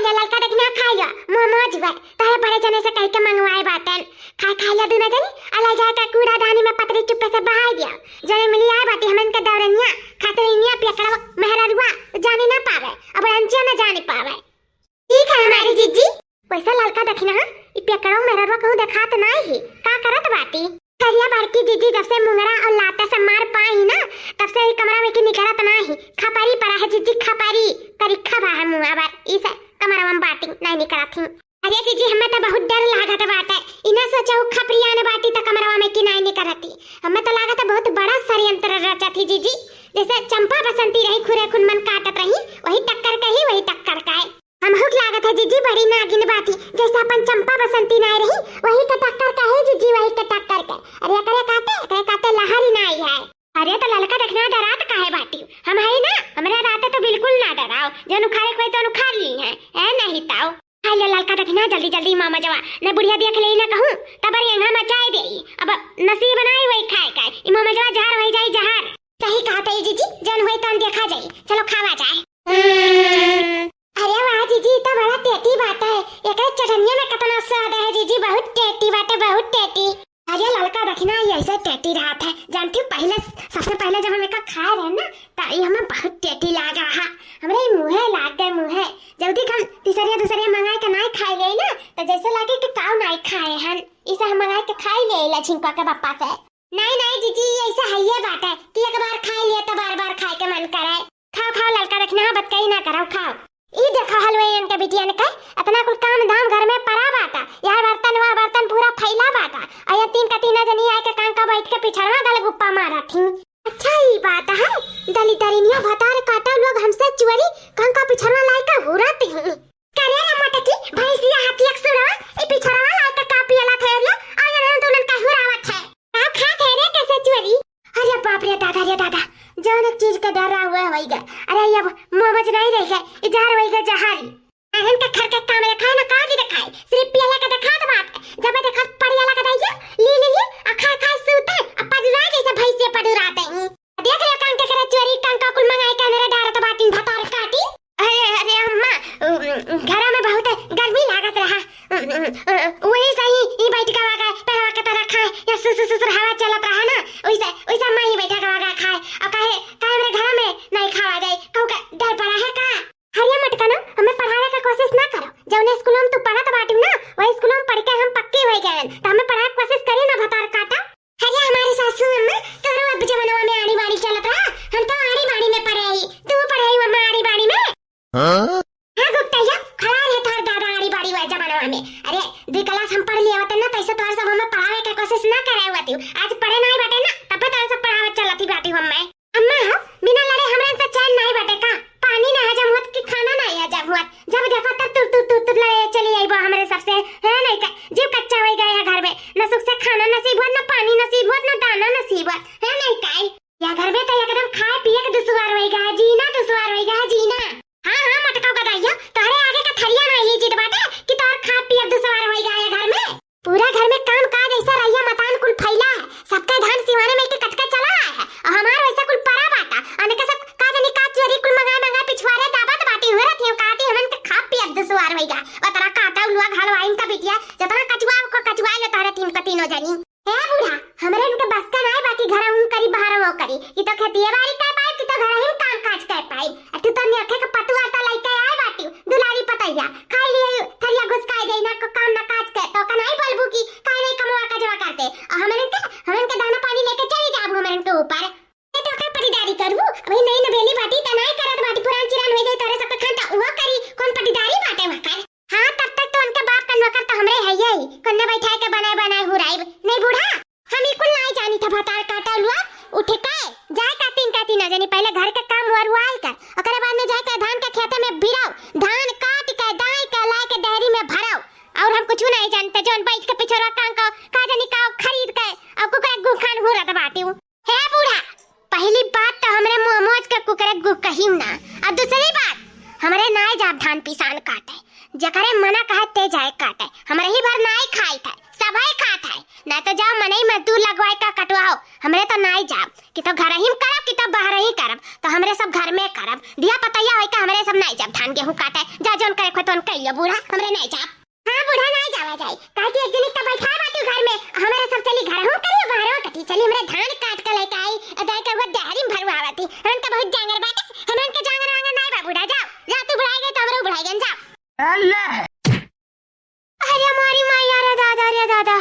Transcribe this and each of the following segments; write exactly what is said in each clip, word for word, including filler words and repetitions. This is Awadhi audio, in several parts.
तो ललका देखना खाइया, मोमोज बा, तोहरे बड़े जने से कह के मंगवाए बाटन। खाए खाइया दुनो जनी, आ ले जाए के कूड़ादानी में पतरी चुप्पे से बहाई दिया। जने मिली आए बाटी हमन के दौरनिया, खतरनिया पियकड़वा मेहररुआ जाने ना पावे, अब अंचिया ना जाने पावे। ठीक है हमारी जीजी। वैसे ललका देखना, ई पियकड़वा मेहररुआ कहूँ देखात नाई ही, का करत बाटी? कहिया बड़की जीजी जब से मुंगरा और लाते से मार पाई ना, तब से ई कमरा में की निकलत नाई ही। खपरी परा है जीजी, खपरी। करिखा भा है मुंह अबर, इसे कमरा में बाटी नाई निकलत ही। अरे जीजी, हमें तो बहुत डर लागत बाटे। इना सोचहु खपरियान बाटी त कमरवा में की नाई निकरती। हमें तो लागत है बहुत बड़ा षड्यंत्र रचत ही जीजी। जैसे चंपा बसंती रही, खुरे खुन मन काटत रही, वही टक्कर के ही, वही टक्कर का है। हमहू के लागत है जीजी, बड़ी नागिन बाटी। जैसे अपन चंपा बसंती नाई रही, वही के टक्कर का है जीजी, वही के टक्कर का। अरे एकरे काटे, एकरे काटे लहरी नाई है। अरे तो ललका देखना, डरात काहे बाटी? हम है ना, हमरा रहते तो बिल्कुल ना डराओ। जौन उखाड़े कोई तो उखाड़ ली है, ए नहीं ताओ। खाई ले ललका देखना, जल्दी जल्दी मोमोजवा, न बुढ़िया देख लेई ना कहूँ, तबर यहाँ मचाई देई। अब नसीब नाई वही खाए का, ई मोमोजवा जहर वही जाई जहर। सही कहत है जीजी, जौन होई तौन देखा जाई। चलो खावा जाए। अरे वाह जीजी, ई तो बड़ा टेटी बाटे। एकरे चटनिया में कितना स्वाद है जीजी, बहुत टेटी बाटे, बहुत टेटी। अरे ललका देखना, ई ऐसे टेटी रहत है। जानती हूँ, पहले, सबसे पहले जब हम एका खाए रहे ना, त ई हमें बहुत टेटी लाग रहा। हमरे ई मुँहे लाग गए, मुँहे। जल्दी हम तीसरिया दूसरिया मंगाए के नाई खाए ले ना, त जैसे लागे कि काऊ नाई खाए हन। इसे हम मंगाए के खाई ले ला झिंकवा के पप्पा से। नाई, नाई जीजी, ई ऐसे हइये बाटे कि एक बार खाई लिए त बार बार खाए के मन करे। खाओ, खाओ ललका देखना, बतकही ना करो, खाओ। ई देखो हलवाइयन के बिटियन के, इतना कुल काम धाम घर में परा बाटा, यह बर्तन वह बर्तन पूरा फैला बाटा, और ये तीन का तीना जनी आए के कांका बैठ के पिछड़वा गल गुप्पा मारत ही। अच्छा, ई बात है, दलितरिनियो भतार काटा लोग हमसे चोरी कांका पिछड़वा लाई के हुरत ही। करे रे मोटकी, भैंसिया हाथी एक सुरवा, ई पिछड़वा लाई के का पियला थे रे, और ये तुलन का हुरावत है। का खात है रे, कैसे चोरी? अरे बाप रे दादा रे दादा, जौन एक चीज का डर रहा हुआ होइगा। अरे अब मोमोज नाई रह गए, ई जहर होइगा, जहर। अहन के घर के काम रखा है ना, काज दिखाए, सिर्फ पियला का दिखात बात। जब मैं दिखात पड़ियाला का दैया, ली, ली, ली, आ खा, खा सूते, आ पडुरा जैसे भैंसिया पडुराते हैं। देख ले कांका करे चोरी, कांका कुल मंगाए के अंदर डारत बाटिन भतार काटी। अरे, अरे अम्मा, उ, घरा में बहुत गर्मी लागत रहा। उ, उ, उ, वही से ही ई बैठ के वागा पेड़वा के तरह खाए, या सुसु सुसुर हवा चलत रहा ना, वैसे, वैसे अम्मा ही बैठा के वागा खाए। और कहे, कहे हमरे घरा में नहीं खावा जाए, कहू का डर पड़ा है का? हरिया मटका ना, हमें पढ़ावे के कोशिश ना करो। जौने स्कूल में तू पढ़त बाटू ना, वही स्कूल में पढ़ के हम पक्के हो गए हैं, तो हमें पढ़ावे के कोशिश करिए ना भतार काटा। अरे हमारी सासू अम्मा, तोरो अब जमानवा में आड़ी बाड़ी चलत रहा, हम तो आड़ी बाड़ी में पढ़े ही, तू पढ़े ही अम्मा आड़ी बाड़ी में। हाँ? हाँ गुप्ता, या खड़ा रहे तोहर दादा आड़ी बाड़ी वाला जमानवा में। अरे, दुई क्लास हम पढ़ लिए होते ना, तैसे तोहर सब हमें पढ़ावे के कोशिश ना करे हुआ थी। आज पढ़े नहीं बाटे ना, तबे तोहर सब पढ़ावे चलत ही बाटी हमें। अम्मा हो, बिना लड़े हमरे से चैन नहीं बाटे का? पानी ना हजम होत कि खाना नहीं हजम होत। जब देखो तब तुर तुर तुर तुर लड़े चली आई बा हमरे सबसे। है नहीं का? जीव कच्चा होई गया है घर में। न सुख से खाना नसीब होत, न पानी नसीब होत, न दाना नसीब होत। है नहीं का? या घर में तो एकदम खाए पिए के दुश्वार होई गया है, जीना दुश्वार होई गया है, जीना। हाँ, हाँ, मटका का दैया, तोहरे आगे का थरिया ना लीजित बाटे कि तोहर खाए पिए दुश्वार होई गया है घर में। पूरा घर में काम काज ऐसा रहिया मतान कुल फैला है, सबका धान सिवाने में के कटका चला है, और हमार वैसा कुल परा बाटा, अने के सब का जानी का चोरी कुल मंगाए मंगाए पिछवारे दाबत बाटी, हुरत हियो काटी हमन के खा पियत दुश्वार होइगा, ओतरा काटा उलुआ घलवाइन का बिटिया, जतना कचुआ को कचुआ ले तोहरे तीन का तीनों जनी। ए बूढ़ा, हमरे इनके बस का नाय बाटी घर हूँ करी बाहर वो करी, कि तो खेतिए बाड़ी कर पाए, कि तो घर ही काम काज कर पाए, अठू तो नेखे के पतुआ तो लइके आए बाटी, दुलारी पतैया, खाई लिए थरिया घुसकाई दे, ना को काम ना काज के, तो का नाई बोलबू कि काहे नहीं कमवा कजवा करते? और हमरन के, हमरन के दाना पानी लेके चली जाबू हमरन के ऊपर। ये तो का पटीदारी करबू? अभी नई नबेली बाटी, त नाई करत बाटी, पुरान चिरान हो जाई, तोरे सबके खान त उहो करी, कौन पटीदारी बाटे वकर? हाँ, तब तक तो उनके बाप कन वकर तो हमरे है यही, कन्ने बैठाए के बनाए बनाए हुराइब, नहीं बूढ़ा? हम ई कुल नाई जानी था, भतार काटा हुआ, उठे के, जाए का तीन का तीन जनी, पहले घर के काम हुआ रुआई कर, ओकरे बाद में जाए के धान के खेते में बिराओ, धान काट के, दाई के, लाए के डेहरी में भराओ। और हम कुछ नहीं जानते, जौन बैठ के पिछोरा कांका, का जानी का खरीद के, और कुकरा गुखान हुरत बाटी हूँ। हे बूढ़ा, पहली बात तो हमरे मोमोज के कुकरे गुह कहिम ना, और दूसरी बात, हमरे नाई जाब धान पिसान काटे, जकरे मना कहे ते जाए काटे, हमरे ही भर नाई खाई था, सभे खात है, ना तो जाओ मनई मजदूर लगवाए का कटवाओ, हमरे तो नाई जाब, कि तो घर ही में करब, कि तो बाहर ही करब, तो हमरे सब घर में करब। दिया पतैया होई का हमरे सब नाई जाब धान गेहूं काटे, जा जौन करे खोतवन कइया बूढ़ा, हमरे नाई जाब। हाँ बूढ़ा नाई जावा जाई, काहे कि एक जनी का बैठा बाटी घर में, हमरे सब चली घर हूं करिए बाहर कटी, चली हमरे धान काट के लेके आई, अदाई के वो डेहरी में भरवावती, हमन के बहुत जांगर बाटे, हमन के जांगर वांगर नाई बा बूढ़ा, जाओ, जा तू बुढ़ाई गई तो हमरे बुढ़ाई गन जाओ। अल्लाह। अरे हमारी माई, अरे दादा, अरे दादा,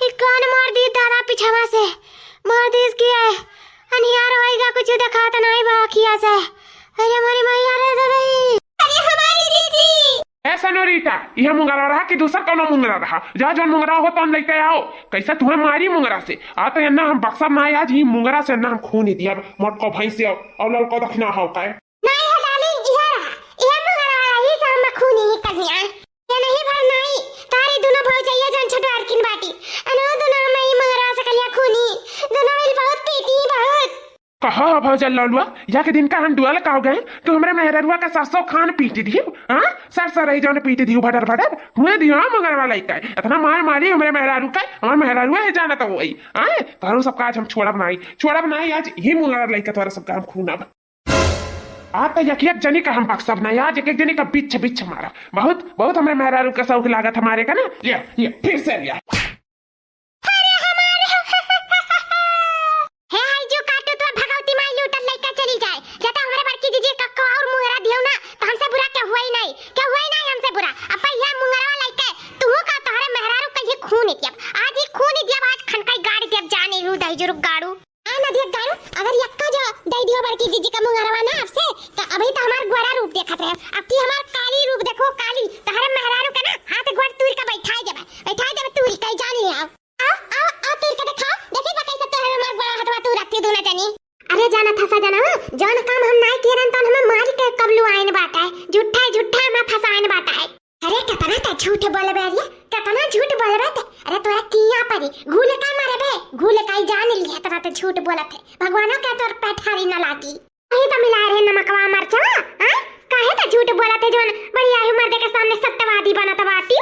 ई कौन मार दी दादा पिछवा से, मार दी इसकी है, अनियार होएगा कुछ दिखात नहीं बा अखिया से। अरे हमारी माई, अरे दादा ई। अरे हमारी जीजी। ए सनोरिटा, यह मुंगरा रहा कि दूसर कौनो मुंगरा रहा? जा जौन मुंगरा हो तौन लेके आओ। कैसे तुम्हें मारी मुंगरा से? आ तो एन्ना हम बक्सब ना आज, ई मुंगरा से एन्ना हम खून ही दिया, मोटको भैंस से और ललको दखना हो का। नाई हो डार्लिंग, इहे रहा, इहे मुंगरवा रही से हम खूनी ही कहिया। ये नहीं भर नाई, तारी दुनो भौजैया जन छोटवारकिन बाटी, अनो दुनो हम ई मुंगरवा से कलिया खूनी, दुनो मिल बहुत पीटी, बहुत। कहा हो भौजल लौलुआ, या के दिन का हम डुअल का हो गए, तू हमरे मेहररुआ का सरसों खान पीट दियो, हाँ? सर सर रही जौन पीट दियो भडर भडर, हुए दियो हाँ मुंगरवा लइका, इतना मार मारी हमरे मेहरारू का, हमार मेहरारू है जानत हो वही, हाँ? तारू सबका आज हम छोड़ब नाई, छोड़ब नाई, आज ही मुंगरवा लइका तोरा सबका हम खूनब। आ तो एक एक जनी का हम बक्सब ना, आज एक एक जनी का बिच्छ बिच्छ मारा। बहुत, बहुत हमरे मेहरारू का शौक लागत हमारे का ना। ये, ये, फिर से लिया। अरे हमारे हे, हाय जो काटो तो भगवती माई लूटल लइका चली जाए। जब हमरे बड़की जीजी का को और मुंगरा दियो ना, तो हमसे बुरा क्या हुआ ही नहीं, क्या हुआ ही नहीं हमसे बुरा। अब भाई ये मुंगरवा लइका, तू का तोहरे मेहरारू का ये खून ही दियब, आज ही खून ही दियब, आज खनकाई गाड़ी दियब, जाने रू दही जुरुक गाड़ू। आ नदिया गारू, अगर यक्का जो दई दियो बड़की जीजी का मुंगरवा ना आपसे, तो अभी तो हमार गोरा रूप देखत रहे, अब की हमार काली रूप देखो, काली, तोहरे मेहरारू के ना हाथ गोड़ तूर के बैठाई देबे, बैठाई देबे तूरी कई जान ले आओ। आओ, आओ, आओ तूर के दिखाओ, देखी बा कैसे तोहरे हमार गोरा हथवा तू रखती दूना जनी। अरे जाना था सजना, जौन काम हम नाई किए रहन तौन हमें मारी के कबलू आइन बाटा है, झूठा है, झूठा है, हमें फंसाइन बाटा है। अरे, केतना ते झूठ बोलबे रे, केतना झूठ बोलबे ते। अरे, तोरा किया परी, घूल का मारबे, घूल का ही जान लिया, केतना ते झूठ बोलत है। भगवानो के तोर पैठारी न लागी। वही तो मिला रहे नमकवा मरचा, हाँ? काहे ते झूठ बोलत है, जौन बड़ी आयु मर्दे के सामने सत्यवादी बनत बाटी?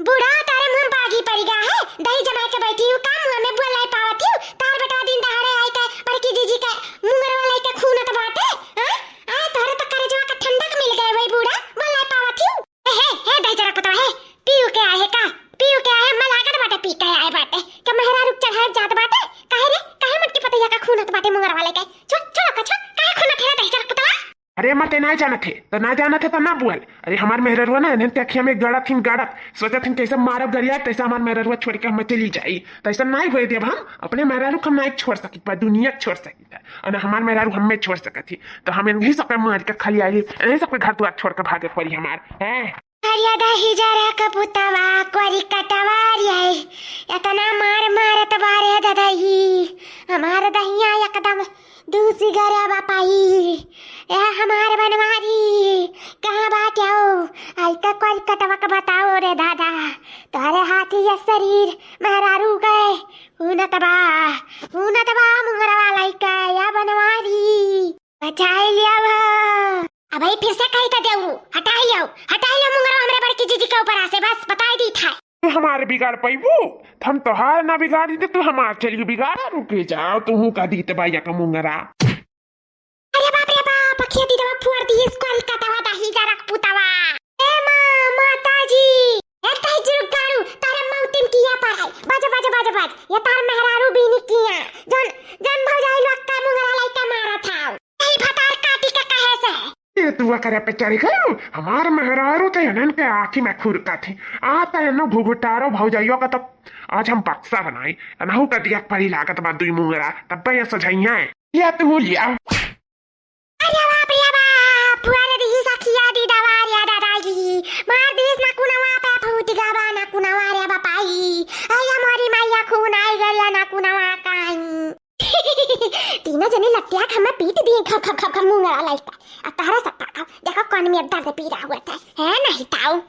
बूढ़ा, तारे मुंह बागी पड़ी गा है, दही जमाए के बैठी हूँ, का मुंह में बोल नहीं पावत हूँ? तार बेटवा दिन दहाड़े आई के बड़की जीजी के मुंगरवा लाई के खूनत बाटे, हाँ? आए, तोहरे तो करेजवा का ठंडक मिल गए वही बूढ़ा, बोल नहीं पावत हूँ। ए, हे, हे, दहिजरा पुतवा, हे, पीऊ के आए हे का? पीऊ के आए हे, मलागत बाटे, पी के आए बाटे। का मेहरारू चढ़ाए जात बाटे? काहे रे? काहे मटकी पतैया का खूनत बाटे मुंगरवा लइका? छोड़, छोड़, का, छोड़, काहे खूनत है रे दहिजरा पुतवा? अरे, अम्मा, ते ना जानत है, तो ना जानत है, तो ना बोल। अरे, हमार मेहररुआ ना, इन्हन ते अखिया में गड़त हिन, गड़त। सोचत हिन, कैसे मारब गरिया, कैसे हमार मेहररुआ छोड़ के हमें चली जाई। तो ऐसा नाई होए देब हम, अपने मेहरारू को हम नाई छोड़ सकित बा, दुनिया छोड़ सकित है। और ना हमार मेहरारू हमें छोड़ सकत ही। तो हम इन्हीं सबके मार के खाली आई, इन्हीं सबके घर द्वार छोड़ के भागे पड़ी हमार। हैं? अरे दहिजरा कपूतवा, कोरी कटवा रे, इतना मार मारत बारे ददई, हमार दहिया एकदम दूसी गरब पाई। ए हमार बनवारी, कहाँ बाटे हो? आई तो कोरी कटवा के बताओ रे दादा, तोहरे हाथी ये शरीर मेहरारू गए, हुनत बा, हुनत बा मुंगरवा लइका, या बनवारी। बचाए लिया वो। अबे फिर से कही तो देऊ, हटाई लियो, हटाई लियो मुंगरा हमरे बड़की जीजी के ऊपर आसे, बस बताई दी था। तू हमार बिगाड़ पैबू, हम तोहार ना बिगाड़ी तो तू हमार चलियो बिगाड़। रुके जाओ, तू हूँ का दीत बा या का मुंगरा। अरे बाप रे बाप, अखिया दीदवा फोड़ दी, इसको अल कटवा दही जरक पुतवा। ए माँ, माता जी, ए तही जुरुक गारू, तारे मौतिम किया पर है। बाज, बाज, बाज, बाज, ये तार मेहरारू बीनी किया। जन, जन भौजाई लोग का मुंगरा लइका मारा था। यही भतार काटी के कहे से। ये तू ओकरे पे चढ़ गयो? हमार मेहरारू तो इन्हन के आँखी में खुरकत है। आ तो इन्हों घुघुटारो भौजाइयों का तो आज हम बक्सा बनाई। अनहू का दिया परी लागत बा दुई मुंगरा, तब ये सझैया है। या तू लिया। अरे बाप रे बाप, फुआर दी सखिया दी दवा रे दादाई। मार दीस ना कुनवा पे फूट गवा ना कुनवा रे बापाई। अरे मोरी मैया खून आई गया ना कुनवा काई। तीनों जने लट्टिया के हमें पीट दिए, खप, खप, खप, खप, मुंगरा लइका। अब तहरा सत्ता खाओ, देखो कौन में दर्द पी रहा हुआ था, है नहीं ताऊ।